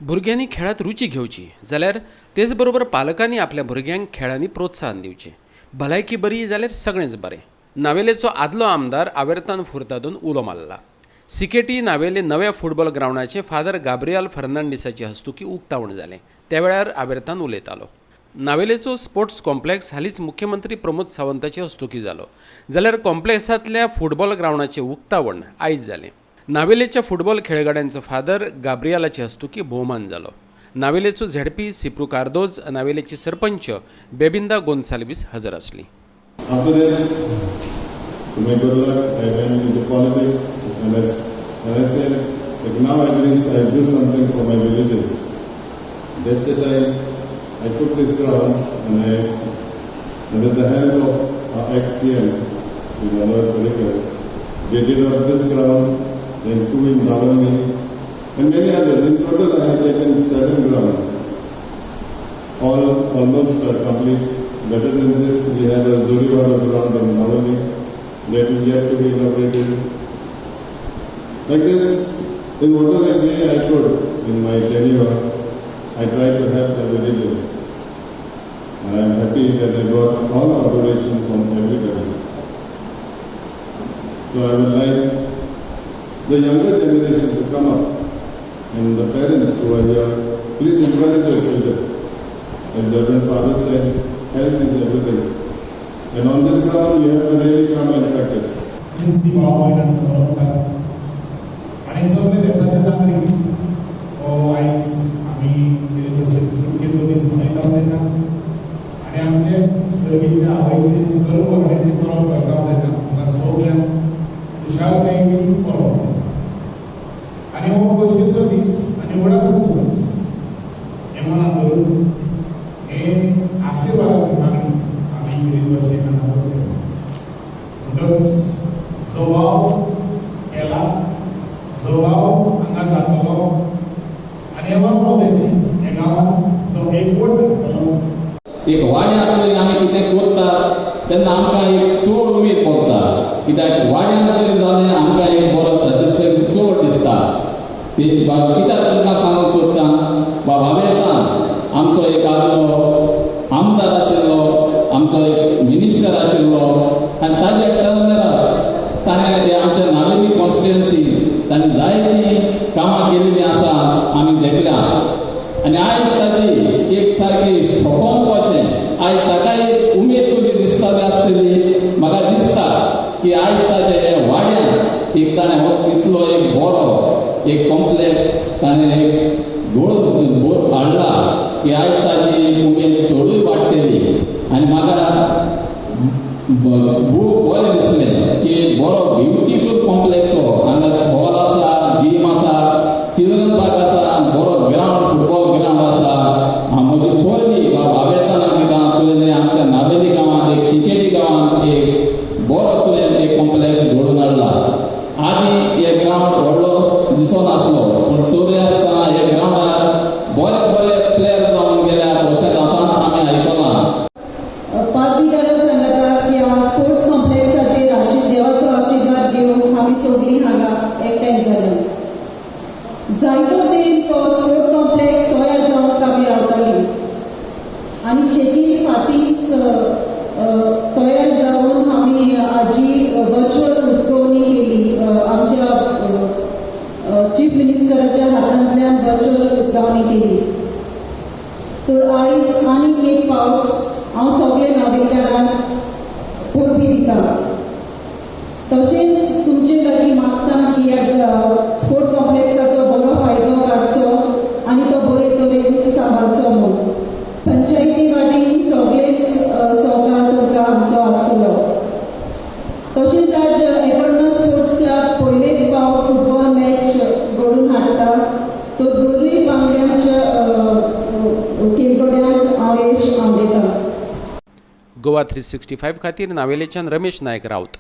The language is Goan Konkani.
भुरग्यांनी खेळांत रुची घेवची जाल्यार तेच बरोबर पालकांनी आपल्या भुरग्यांक खेळांनी प्रोत्साहन दिवचें. भलायकी बरी जाल्यार सगळेंच बरें. नावेलेचो आदलो आमदार आवेर्तान फुर्तादून उलो मारला. सिकेटी नावेले नव्या फुटबॉल ग्रावंडाचें फादर गाब्रियाल फर्नांडीसाचे हस्तुकीं उक्तावण जालें. त्या वेळार आवेर्तान उलयतालो. नावेलेचो स्पोर्ट्स कॉम्प्लेक्स हालींच मुख्यमंत्री प्रमोद सावंताचे हस्तुकीं जालो, जाल्यार कॉम्प्लेक्सांतल्या फुटबॉल ग्रावंडाचें उक्तावण आयज जालें. नावेलेच्या फुटबॉल खेळगड्यांचो फादर गाब्रियालाचे हस्तुकीं भोवमान जालो. नावेलेचो झेडपी सिप्रू कार्दोज, नावेलेची सरपंच बेबिंदा गोन्साल्वीस हजर आसली. After that, to my good luck, I went into politics and I said, like, now at least I do something for my villages. That's the time I took this ground and with the help of our ex-CM, Manohar Parrikar, we did up this ground, then two in Davanli, and many others. In total, I have taken seven grounds. All almost complete. Better than this, we have a Zoriwada ground in Navelim that is yet to be inaugurated. Like this, in whatever way I could in my tenure, I tried to help the villages. And I am happy that I got all cooperation from everybody. So I would like the younger generation to come up and the parents who are here, please encourage your children. As Reverend Father said, health is everything. And on this ground, you have to really come and practice. क्रिस्ती भाव भयणां समर्पतात आनी सगळे देशाचे नागरीक हो आयज आमी कितें भशेन सुटकेचो दीस मनयता तेन्ना आनी आमचे सर्गीच्या आवयचे सर्व वांगड्याची परब करता तेन्ना तुमकां सगळ्यांक खुशालकायेची परब. आनी हो खोशयेचो दीस आनी उगडासाचो दीस हें मनात धरून हे आशिर्वादाची मागणी आमी कितें भशेन हांगा करता. म्हणटच जो वावर केला, जो वावर हांगा जातलो आनी ह्या वावरा उद्देशी ह्या गांवांत जो एकवट जातलो. एक वाड्यांत तरी आमी कितें करतात तेन्ना आमकां एक चड उमेद पडटा, कित्याक वाड्यांत तरी जालें, आमकां एक बरो सॅटिस्फॅक्शन चड दिसता. ती कित्याक तुमकां सांगूंक सोदता, बाबा वेतान आमचो एक आदलो आमदार आशिल्लो, आमचो एक मिनिस्टर आशिल्लो आनी ताजे ताणें हे आमच्या नावेली कॉन्स्टिट्युएन्सी ताणें जायतीं कामां केल्लीं आसा, आमी देखल्या. आनी आयज ताची एक सारकी सपन कशें आयज ताका एक उमेद कशी दिसताली आसतली. म्हाका दिसता की आयज ताचे हे वाड्यान एक ताणें हो इतलो एक बरो एक कॉम्प्लेक्स ताणें एक गोड हाडला की आयज ताची एक उमेद चडूय वाडटली. आनी म्हाका खूब बरें दिसलें की एक बरो ब्युटिफूल कॉम्प्लेक्स हो. हांगा हॉल आसा, जीम आसा, चिल्ड्रन पार्क आसा, बरो ग्रावंड, फुटबॉल ग्रावंड आसा. म्हजी पयली बाबा वेताना दिता, तुवें आमच्या नावेली गांवांत एक शिकेरी गांवांत एक बरो तुवें एक कॉम्प्लेक्स घडोवन हाडला. आदी हे ग्रावंड व्हडलो दिसनासलो, पूण तरी आसतना हे ग्रावंडार बरे बरे प्लेयर जावन गेल्या तशेंच आतांच आमी आयकलां. पादविगारा सांगता की ह्या स्पोर्ट्स कॉम्प्लेक्साचेर देवाचो आशिर्वाद घेवन आमी सगळीं हांगा एकठांय जाली. जायतो तेंप स्पोर्ट कॉम्प्लेक्स तयार जावंक आमी रावतालीं आनी शेकीच फाटींच तयार जावन आमी हाजी वर्च्युअल उक्तवणी केली. आमच्या चीफ मिनिस्टराच्या हातांतल्यान वर्च्युअल उक्तावणी केली. तर आयज आनीक एक फावट हांव सगळे नावेलकारांक परबीं दिता. तशेंच तुमचे लागीं मागता की ह्या स्पोर्ट कॉम्प्लेक्साचो बरो फायदो काडचो आनी तो बरे तरेन सांबाळचो म्हूण. पंचायती वाटेन सगळेच सहकार तुमकां आमचो आसतलो. तशेंच आज एपर्णा स्पोर्ट्स क्लब पयलेच फावट फुटबॉल मॅच घडोवन हाडटा, तर दोनूय वांगड्यांच्या खेळगड्यांक हांव येश आंवडेता. गोवा 365 खातीर नावेलेच्यान रमेश नायक राऊत.